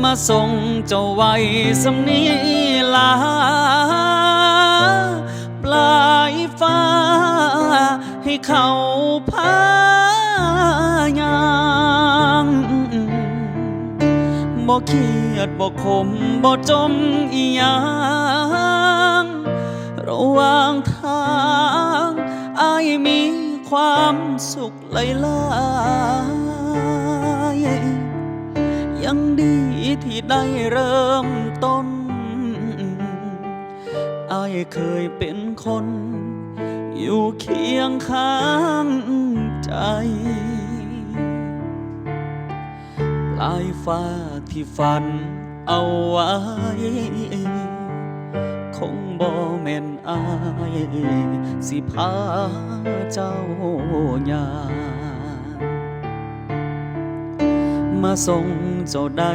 ມາສົ່ງເຈົ້າໄວ້ສ່ຳນີ້ລາ ປາຍຟ້າໃຫ້ເຂົາພາຍ່າງ ບໍ່ຄຽດບໍ່ຂົມບໍ່ຈົ່ມອີ່ຫຍັງ ລະຫວ່າງທາງອ້າຍມີຄວາມສຸກ ຫຼາຍໆ ຍັງດີທີ່ໄດ້ເລີ່ມຕົ້ນ ອ້າຍເຄີຍເປັນຄົນຢູ່ຄຽງຂ້າງໃຈ ປາຍຟ້າທີ່ຝັນເອົາໄວ້ ຄົງບໍ່ແມ່ນອ້າຍຊິພາເຈົ້າຍ່າງ ມາສົ່ງເຈົ້າໄດ້